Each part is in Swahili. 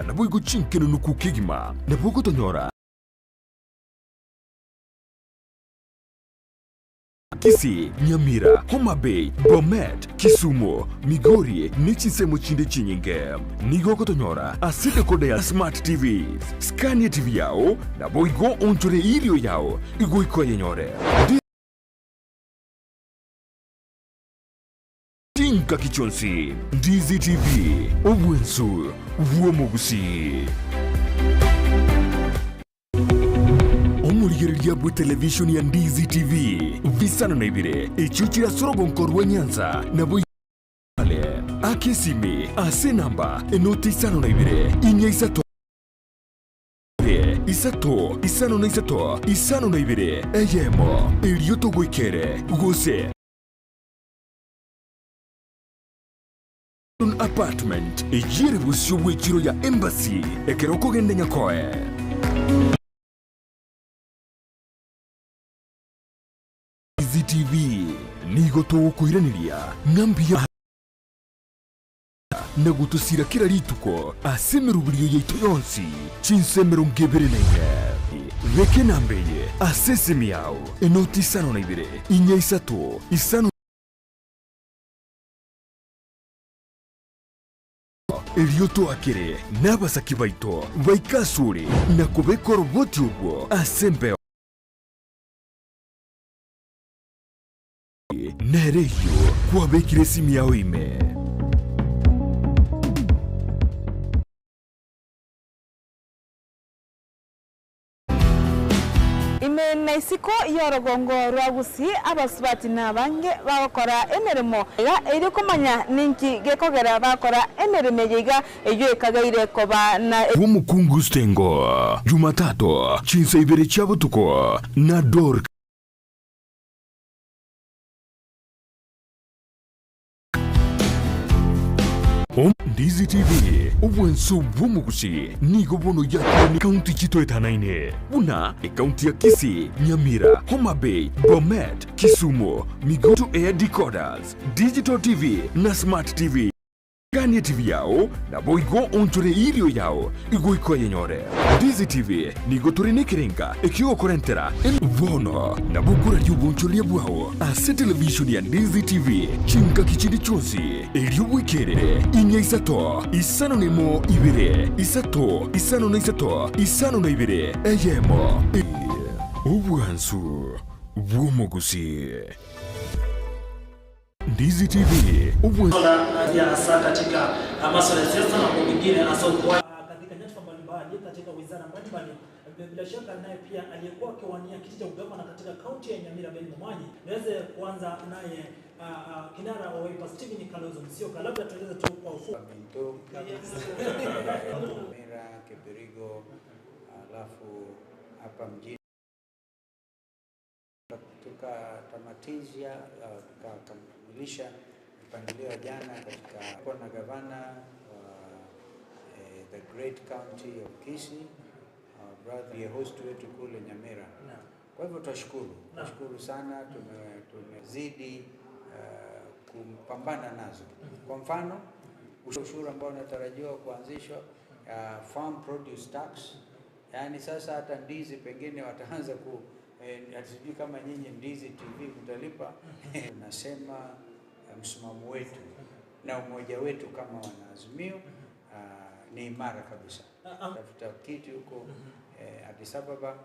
Naboigo chinkenunuku kegima nabo ogotonyora Kisii, Nyamira, Homa Bay, Bomet, Kisumu, Migori ne chinsemo chinde chinyinge. Nigo ogotonyora ase decoder ya Smart TVs. Scan TV yao naboigo onchore irio yao igoika oyenyore. Chingaki chionsi, Ndizi TV, obwensu bw'omogusii. Omorigereria bwe televishoni ya Ndizi TV, bisano na ibere, echio chire ase orogonko rwa Nyanza, nabo ale ake esimi ase enamba enoti isano na ibere, inya isato isato isano na isato isano na ibere eyemo erio togoikere gose Apartment eyere bosio bw'echiro ya Embassy ekero okogenda Nyakoe. Easy TV nigo togokoiraneria ng'a mbuya na gotosira kera rituko ase emeroberio yaito yonsi chinsa emerongo ebere na ine. Beka enamba eye ase esimi yao, enoti isano na ibere, inya isato, isano. Erio toakere nabasaki baito baike asore na kobeka oroboti orwo ase embeo. Nere eyio kwabekire esimi yao ime. Ime na isiko y'orogongo rwa Gusii abasubati nabange bagokora emeremo iga erio komanya ninki gekogera bakora emeremo eye iga eyio ekageire koba na. Bw'omokungu Stengo, Jumatatu, chinsa ibere chia botuko, na Dorcas. Ndizi TV, obwanso bw'omogusi nigo bono yakire ne county chitoetanaine buna ecounty ya Kisii, Nyamira, Homa Bay, Bomet, Kisumu, Migori to air decoders, digital TV na smart TV. Gania TV yao naboigo onchore irio yao igoika oyenyore. Ndizi TV nigo tore nekerenga ekiogokorentera Bono nabo okoraria obonchoreria bwao ase televishoni ya Ndizi TV chingaki chinde chionsi, erio bwekere inya isato isano na emo ibere isato isano na isato isano na ibere eyemo. Obwansu bw'omogusii. Ndizi TV, obwansu. Hasa katika masuala ya siasa na mambo mengine hasa katika nyadhifa mbalimbali katika wizara mbalimbali. Bila shaka naye pia aliyekuwa akiwania kiti cha ugavana katika kaunti ya Nyamira Ben Momanyi, niweze kuanza naye kinara wa Wiper Stephen Kalonzo Musyoka, labda tueleze tu kwa ufupi. Nyamira, Kibirigo, alafu hapa mjini tukatamatisha tukakamilisha mpangilio wa jana katika kwa na gavana wa the great county of Kisii, our brother ndiye host wetu kule Nyamira. Kwa hivyo twashukuru, twashukuru sana, tumezidi kupambana nazo. Kwa mfano ushuru ambao unatarajiwa kuanzishwa, farm produce tax, yaani sasa hata ndizi pengine wataanza ku sijui kama nyinyi Ndizi TV mtalipa. Nasema msimamo wetu na umoja wetu kama wanaazimio ni imara kabisa. Tafuta kiti huko Addis Ababa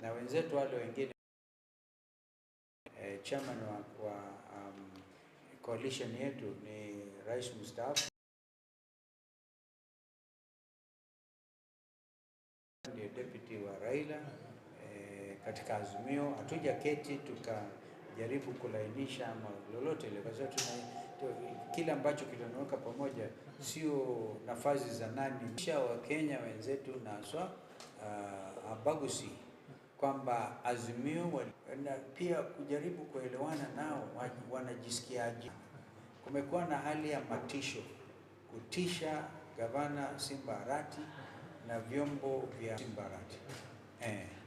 na wenzetu wale wengine, chairman wa coalition yetu ni rais mstaafu ndiye deputy wa Raila katika Azimio. Hatuja keti tukajaribu kulainisha ama lolote ile, kwa sababu kile ambacho kitaniweka pamoja sio nafasi za nani. Kisha Wakenya wenzetu na haswa abagusi kwamba Azimio na pia kujaribu kuelewana nao wanajisikiaje. Kumekuwa na hali ya matisho, kutisha gavana Simba Arati na vyombo vya Simba Arati.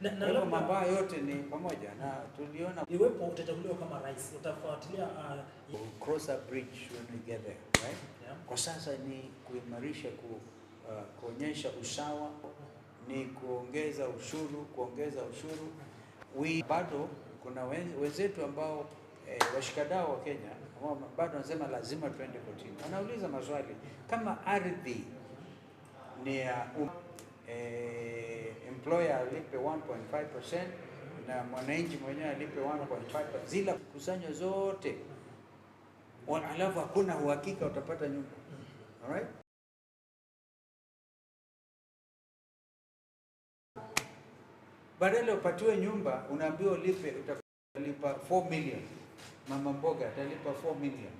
Na Kwa hivyo labda mambo haya yote ni pamoja na tuliona iwepo utachaguliwa kama rais utafuatilia We'll cross a bridge when we get there, right? Yeah. Kwa sasa ni kuimarisha kuonyesha usawa, ni kuongeza ushuru, kuongeza ushuru. Bado kuna wenzetu ambao washikadau wa Kenya ambao bado wanasema lazima tuende kotini. Wanauliza maswali kama ardhi ni ya employer alipe 1.5% na mwananchi mwenyewe alipe 1.5%, zila kusanywa zote, alafu hakuna uhakika utapata nyumba. Alright? Badala upatiwe nyumba unaambiwa ulipe, utalipa 4 million. Mama mboga atalipa 4 million.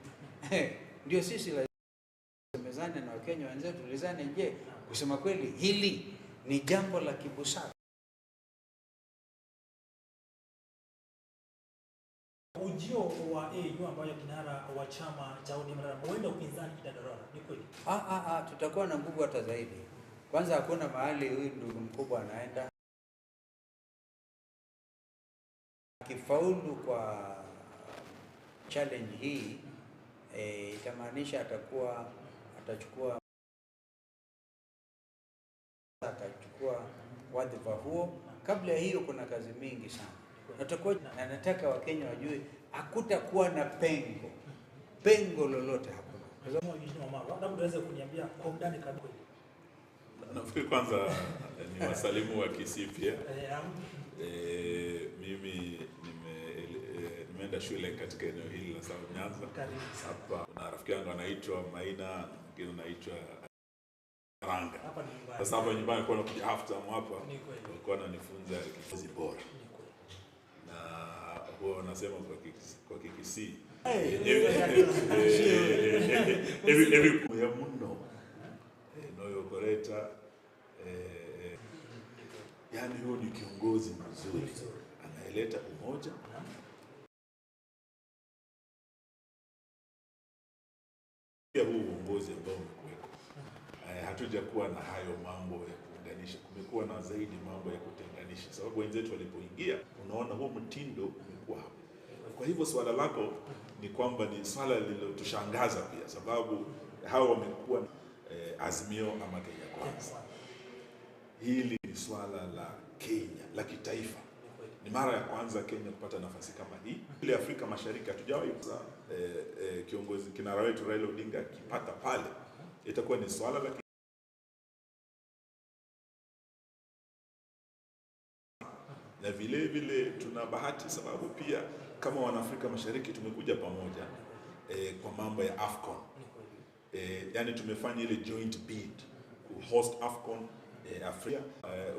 Ndio sisi lazima na Wakenya wenzetu tulizane, je, kusema kweli hili ni jambo la kibusara? Ujio wa AU ambayo kinara wa chama cha ODM huenda upinzani itadorora, ni kweli? Tutakuwa na nguvu hata zaidi. Kwanza hakuna mahali huyu ndugu mkubwa anaenda. Akifaulu kwa challenge hii, itamaanisha atachukua wadhifa huo. Kabla ya hiyo kuna kazi mingi sana. Na nataka Wakenya wajue hakutakuwa na pengo lolote hakuna. Labda unaweza kuniambia kwa undani kabisa. Nafikiri kwanza ni wasalimu wa Kisii pia. Mimi nimeenda shule katika eneo hili la South Nyanza. Hapa kuna rafiki yangu anaitwa Maina, mwingine anaitwa Ranga. Sasa hapa nyumbani kwa nakuja half time hapa, walikuwa wananifunza kikosi bora. Na huwa wanasema kwa Kikisii. Every ya muno. Noyo koreta, yani huyo ni kiongozi mzuri, anaeleta umoja. Pia huu uongozi ambao umekuweko, hatujakuwa na hayo mambo ya kuunganisha, kumekuwa na zaidi mambo ya kutenganisha, sababu wenzetu walipoingia, unaona huo mtindo umekuwa hapo. Kwa hivyo swala lako ni kwamba ni swala lililotushangaza pia, sababu hao wamekuwa Azimio ama Kenya Kwanza. Hili ni swala la Kenya, la kitaifa. Ni mara ya kwanza Kenya kupata nafasi kama hii. Ile Afrika Mashariki hatujawahi kiongozi kinara wetu Raila Odinga akipata pale, itakuwa ni swala la na vile vile tuna bahati sababu pia kama wana Afrika Mashariki tumekuja pamoja kwa mambo ya AFCON. Yani tumefanya ile joint bid ku host AFCON Afrika.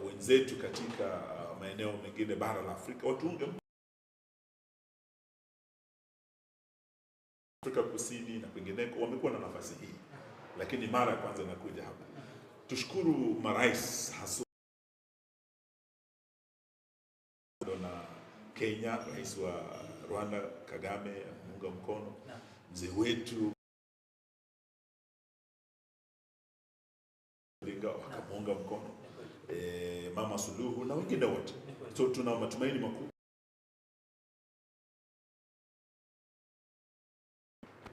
Wenzetu katika maeneo mengine bara la Afrika watuunge Afrika Kusini na kwingineko wamekuwa na nafasi hii, lakini mara ya kwanza inakuja hapa. Tushukuru marais haswa na Kenya, rais wa Rwanda Kagame ameunga mkono, mzee wetu Odinga wakamuunga mkono, Mama Suluhu na wengine wote. So tuna matumaini makubwa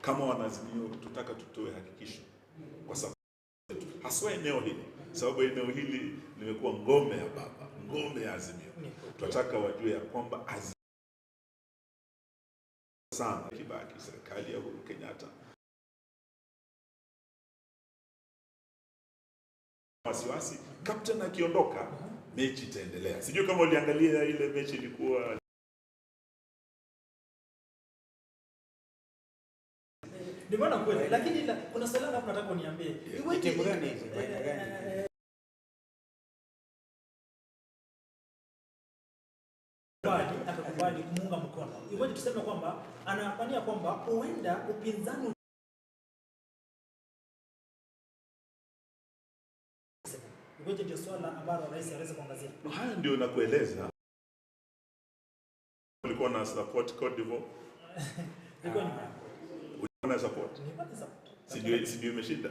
kama wanaazimio. Tutaka tutoe hakikisho kwa sababu haswa eneo hili, sababu eneo hili limekuwa ngome ya baba, ngome ya Azimio. Tunataka wajue ya kwamba Azimio sana Kibaki, serikali ya Uhuru Kenyatta, wasiwasi captain akiondoka mechi itaendelea. Sijui kama uliangalia ile mechi ilikuwa nimeona kweli, lakini kuna swali hapo nataka uniambie. Timu gani hizi? Akakubali kumuunga mkono. Iweje tuseme kwamba anapania kwamba huenda upinzani iweje, ndio swala ambalo rais aweze kuangazia. Haya ndio nakueleza. Ulikuwa na support Cote d'Ivoire. Ilikuwa ni na support. Sijui imeshinda.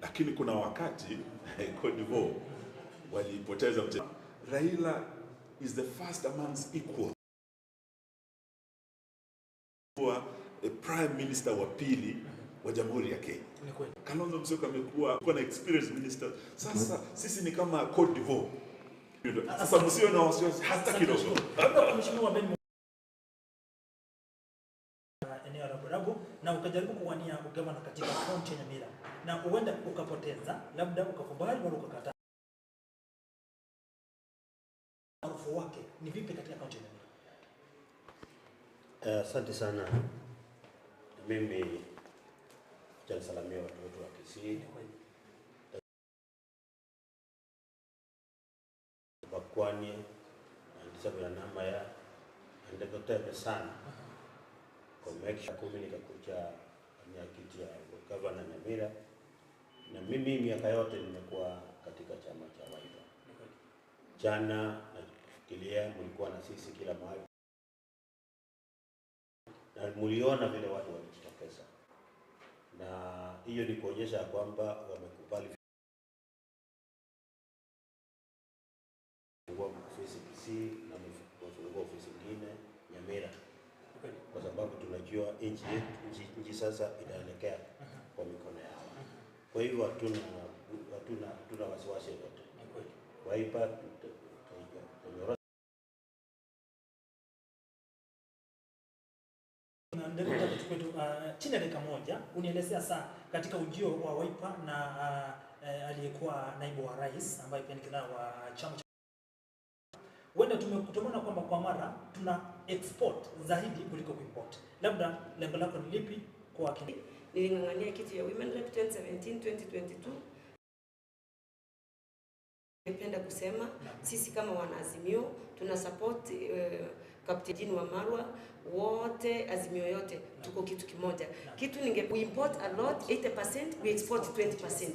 Lakini kuna wakati Cote d'Ivoire walipoteza mchezo. Raila is the first amongst equal. Kwa prime minister wa pili wa Jamhuri ya Kenya. Ni kweli. Kalonzo Musyoka amekuwa kuwa na experience minister. Sasa sisi ni kama Cote d'Ivoire. Sasa msio na wasiwasi hata kidogo. Labda Mheshimiwa Ben eneo la Borabu na ukajaribu kuwania ugavana katika kaunti ya Nyamira na huenda ukapoteza, labda ukakubali wala ukakataa. Maarufu wake ni vipi katika kaunti ya Nyamira? Asante sana. Mimi acha nisalamie watu wetu wa Kisii, Ni kweli. Bakwanie, andisabira namaya andekotebe sana kwa make sure 10 nikakuja nia kiti ya gavana Nyamira, na mimi miaka yote nimekuwa katika chama cha Wiper. Ni kweli. Jana nafikiria mlikuwa na sisi kila mahali na mliona vile watu walijitokeza, na hiyo ni kuonyesha ya kwamba wamekubali kufungua ofisi Kisii na wamefungua ofisi nyingine Nyamira, Ni kweli. kwa sababu tunajua nchi yetu, nchi sasa inaelekea kwa mikono yao. Kwa hivyo hatuna wasiwasi yoyote. Ni kweli. Wiper tutanyorosha Na ndio nataka tuchukue tu chini ya dakika moja unielezea saa katika ujio wa Wiper na aliyekuwa naibu wa rais ambaye pia ni kinara wa chama cha huenda tumeona kwamba kwa mara tuna export zaidi kuliko kuimport. Labda lengo lako ni lipi kwa Kenya? Niling'ang'ania kiti ya Women Rep 2017 2022. Ningependa kusema sisi kama wanaazimio tuna support Captain Jean Wamalwa, wote Azimio yote tuko kitu kimoja. Kitu ninge we import a lot 80%, we export 20%.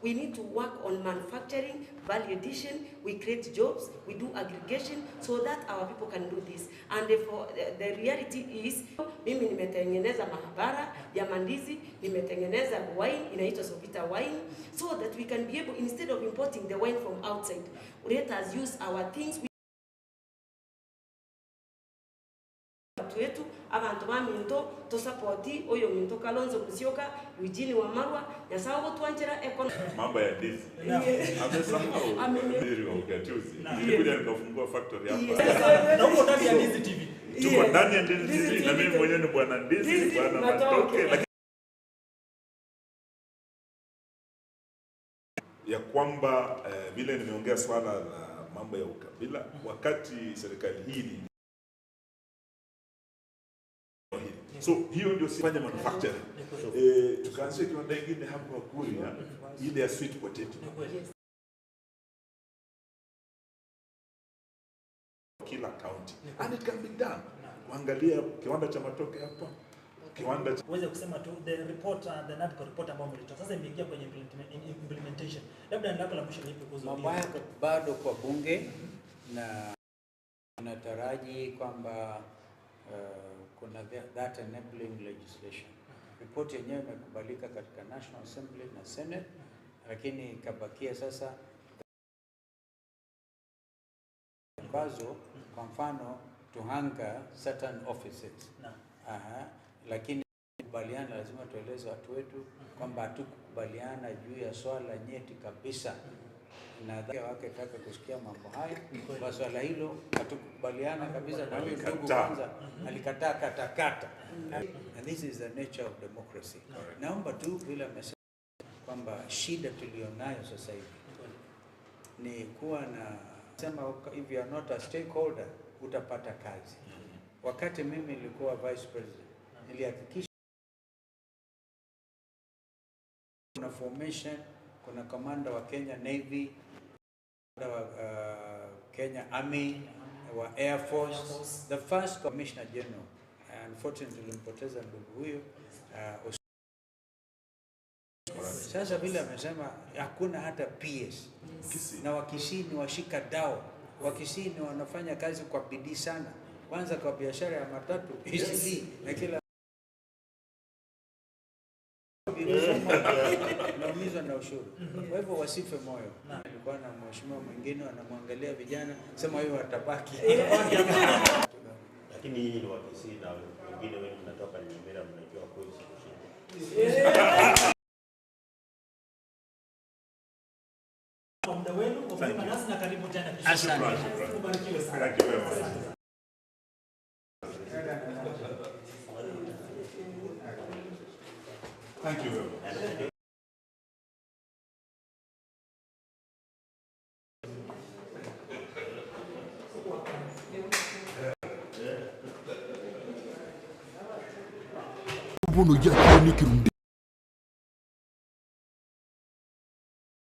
We need to work on manufacturing, value addition, we create jobs, we do aggregation so that our people can do this. And for the reality is mimi nimetengeneza mahabara ya mandizi, nimetengeneza wine inaitwa Sovita wine, so that we can be able, instead of importing the wine from outside, let us use our things. Watu wetu abantu ba minto tosapoti oyo minto Kalonzo Musyoka, Eugene Wamalwa, Nyasaye gotwanchera ekono Mambo ya ndizi. Amesahau waziri wa ugatuzi. Nilikuja nikafungua factory hapa. Na huko ndani ya Ndizi TV. Tuko ndani ya Ndizi TV na mimi mwenyewe ni bwana Ndizi, bwana Matoke. Lakini ya kwamba vile nimeongea swala la mambo ya ukabila wakati serikali hii ili so hiyo ndio sifanye manufacturing. Tukaanzisha kiwanda kingine hapa Kuria, ile ya sweet potato. Ni kweli. Kila county. And it can be done. Kuangalia kiwanda cha matoke hapa, kiwanda cha Uweze kusema tu the report, the NADCO report ambayo mlitoa sasa imeingia kwenye implementation. Labda lako la mwisho ni lipi kuhusu Mambo hiyo? haya bado kwa bunge na nataraji kwamba kuna that enabling legislation. Report yenyewe imekubalika katika National Assembly na Senate, lakini ikabakia sasa ambazo kwa mfano to hunger certain offices. Naam. Aha, lakini kubaliana, lazima tueleze watu wetu kwamba hatukukubaliana juu ya swala nyeti kabisa, na wake taka kusikia mambo hayo. Kwa swala hilo hatukukubaliana kabisa, na huyu ndugu Alikataa. kwanza alikataa katakata. And this is the nature of democracy. Naomba tu vile amesema kwamba shida tulionayo sasa hivi ni kuwa na sema, if you are not a stakeholder utapata kazi. Wakati mimi nilikuwa vice president, nilihakikisha kuna formation, kuna commander wa Kenya Navy, commander wa Kenya Army, wa Air Force, the first commissioner general. Unfortunately tulimpoteza ndugu huyo. Sasa vile amesema hakuna hata PS. Kisii. Na Wakisii ni washika dau. Wakisii ni wanafanya kazi kwa bidii sana, kwanza kwa biashara ya matatu ECD na kila naumizwa na ushuru. Kwa hivyo wasife moyo. Nilikuwa na mheshimiwa mwingine wanamwangalia vijana, sema hiyo watabaki. Lakini nyinyi ni Wakisii na wengine wenu mnatoka Nyamira, mnajua kweli si kushinda. Kwa muda wenu kwa kujiunga nasi na karibu tena. Asante. Shukran. Ubarikiwe sana. Thank you very much. Thank you very much. Bono yakire nekirundi.